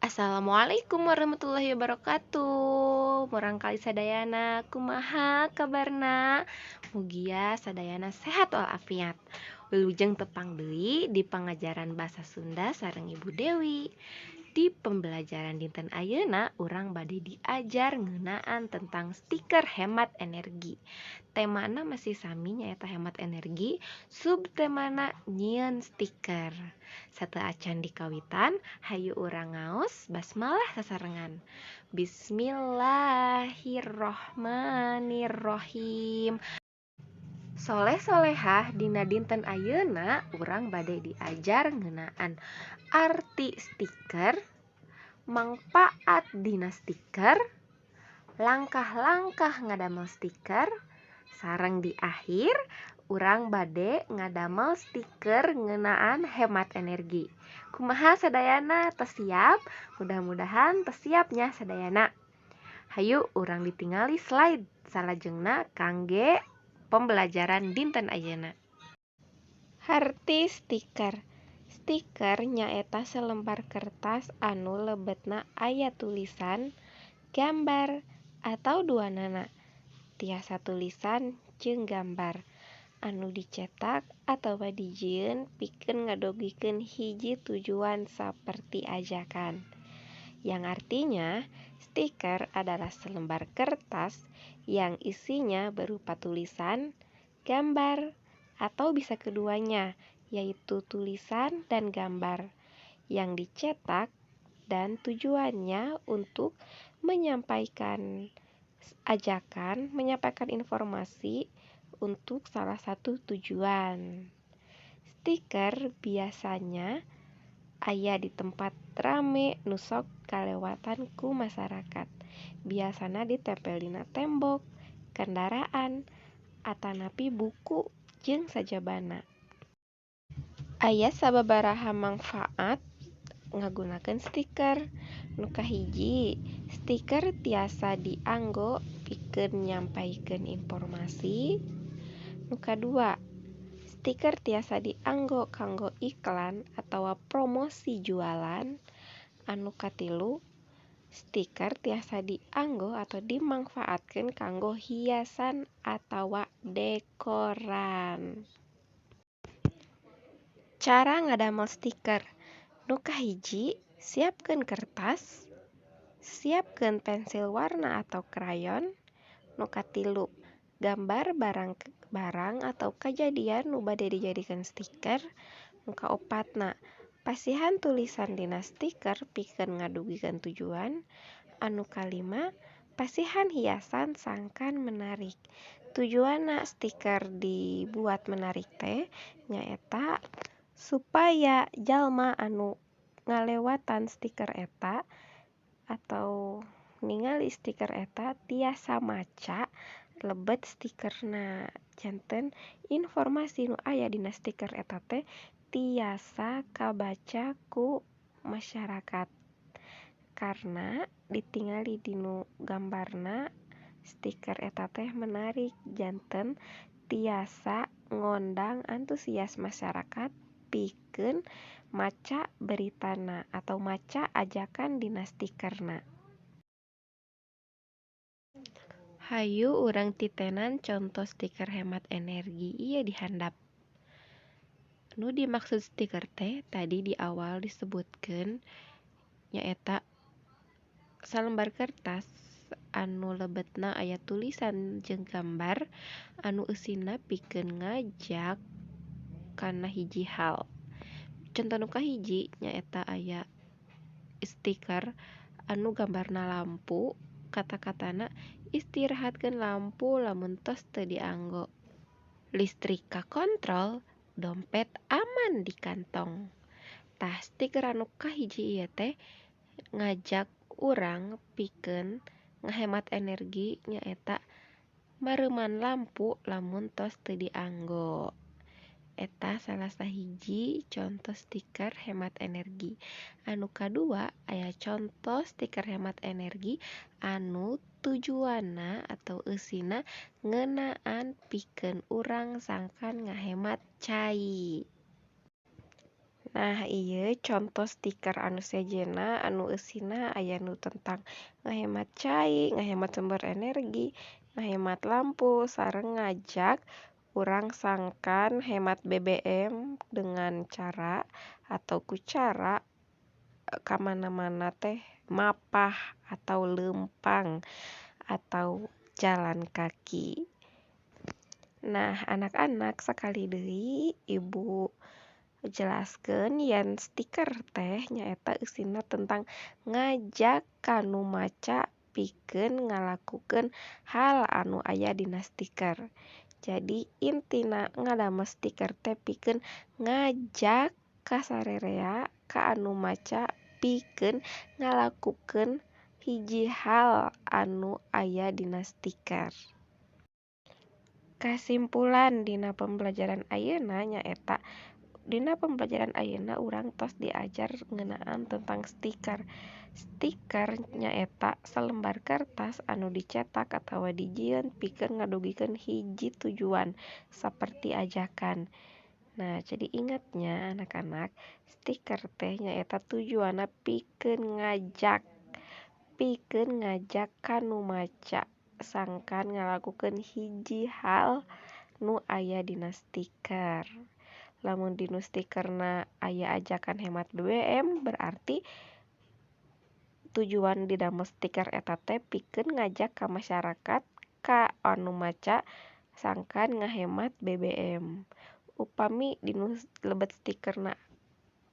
Assalamualaikum warahmatullahi wabarakatuh. Murangkalih sadayana, kumaha kabarna? Mugia sadayana sehat walafiat. Wilujeng tepang deui di pangajaran Basa Sunda sareng Ibu Dewi. Di pembelajaran dinten ayeuna urang bade diajar ngeunaan tentang stiker hemat energi. Temana masih sami, nyaeta hemat energi, subtemana nyieun stiker. Sateuacan dikawitan, hayu urang ngaos basmalah sasarengan. Bismillahirrohmanirrohim. Soleh solehah, dina dinten ayeuna urang bade diajar ngeunaan arti stiker, mangpaat dina stiker, langkah-langkah ngadamel stiker, sareng di akhir urang bade ngadamel stiker ngeunaan hemat energi. Kumaha sadayana, tos siap? Mudah-mudahan tos siap nya sadayana. Hayu urang ditingali slide salajengna kangge pembelajaran dinten ayeuna. Harti stiker. Stiker nyaeta salembar kertas anu lebetna aya tulisan, gambar, atau duanana. Tiasa tulisan jeung gambar anu dicetak atawa dijieun pikeun ngadugikeun hiji tujuan saperti ajakan. Yang artinya, stiker adalah selembar kertas yang isinya berupa tulisan, gambar, atau bisa keduanya, yaitu tulisan dan gambar yang dicetak dan tujuannya untuk menyampaikan ajakan, menyampaikan informasi untuk salah satu tujuan. Stiker biasanya aya di tempat rame nu sok kalewatan ku masyarakat. Biasana ditempel dina tembok, kendaraan, atanapi buku jeung sajabana. Aya sababaraha mangfaat ngagunakeun stiker. Nu kahiji, stiker tiasa dianggo pikeun nyampaikeun informasi. Nu kadua, stiker tiasa dianggo kanggo iklan atawa promosi jualan. Anu katilu, stiker tiasa dianggo atau dimangfaatkeun kanggo hiasan atawa dekoran. Cara ngadamel stiker. Nu kahiji, siapkeun kertas, siapkeun pensil warna atau krayon. Nu katilu, gambar barang atau kajadian nu bade dijadikeun stiker. Nu kaopatna, pasihan tulisan dina stiker pikeun ngadugikeun tujuan. Anu kalima, pasihan hiasan sangkan menarik. Tujuanna stiker dibuat menarik teh nyaeta supaya jalma anu ngalewatan stiker eta atau ningali stiker eta tiasa maca lebet stikerna, janten informasi nu aya dina stiker eta teh tiasa kabaca ku masyarakat, karena ditingali dinu gambarna stiker eta teh menarik, janten tiasa ngondang antusias masyarakat pikeun maca beritana atau maca ajakan dina stikerna. Hayu urang titenan conto stiker hemat energi ieu di handap. Nu dimaksud stiker teh tadi di awal disebutkeun nyaeta salembar kertas anu lebetna aya tulisan jeung gambar anu eusina pikeun ngajak kana hiji hal. Conto nu kahiji nyaeta aya stiker anu gambarna lampu, kata-katana "Istirahatkeun lampu lamun tos teu dianggo. Listrik kakontrol, dompet aman di kantong." Tah, stiker anu kahiji ieu teh ngajak urang pikeun ngahemat energi, nyaeta mareuman lampu lamun tos teu dianggo. Eta salah sahiji conto stiker hemat energi. Anu kadua, aya conto stiker hemat energi anu tujuanna atau eusina ngeunaan pikeun urang sangkan ngahemat cai. Nah, ieu conto stiker anu sejenna anu eusina aya nu tentang ngahemat cai, ngahemat sumber energi, ngahemat lampu, sareng ngajak urang sangkan hemat BBM dengan cara atau ku cara kamana-mana teh mapah atau leumpang atau jalan kaki. Nah, anak-anak, sakali deui Ibu jelaskeun yen stiker teh nyaeta eusina tentang ngajak ka nu maca pikeun ngalakukeun hal anu aya dina stiker. Jadi intina ngadamel stiker teh pikeun ngajak ka sarerea ka anu maca pikeun ngalakukeun hiji hal anu aya dina stiker. Kasimpulan dina pembelajaran ayeuna nyaeta dina pembelajaran ayeuna urang tos diajar ngeunaan tentang stiker. Stiker nyaeta salembar kertas anu dicetak atawa dijieun pikeun ngadugikeun hiji tujuan saperti ajakan. Nah, jadi ingat nya anak-anak, stiker teh nyaeta tujuanna pikeun ngajak ka nu maca sangkan ngalakukeun hiji hal nu aya dina stiker. Lamun dinu stikerna aya ajakan hemat BBM, berarti tujuan didamel stiker eta teh pikeun ngajak ka masyarakat ka anu maca sangkan ngahemat BBM. Upami dinu lebet stikerna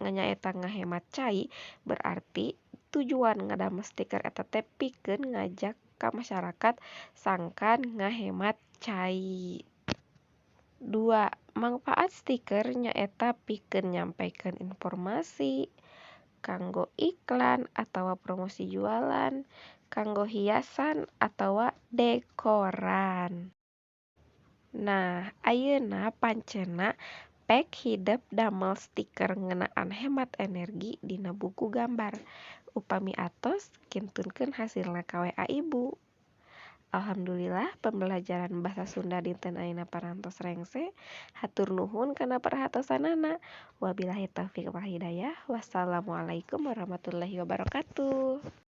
nyaeta ngahemat cai, berarti tujuan ngadamel stiker eta teh pikeun ngajak ka masyarakat sangkan ngahemat cai. 2. Mangfaat stiker nyaeta pikeun nyampaikan informasi, kanggo iklan atawa promosi jualan, kanggo hiasan atawa dekoran. Nah, ayeuna pancena pek hidep damel stiker ngeunaan hemat energi dina buku gambar. Upami atos, kintunkeun hasilna ka WA Ibu. Alhamdulillah, pembelajaran bahasa Sunda dinten ayeuna parantos rengse. Hatur nuhun kana perhatosanana. Wabillahi taufik wal hidayah. Wassalamualaikum warahmatullahi wabarakatuh.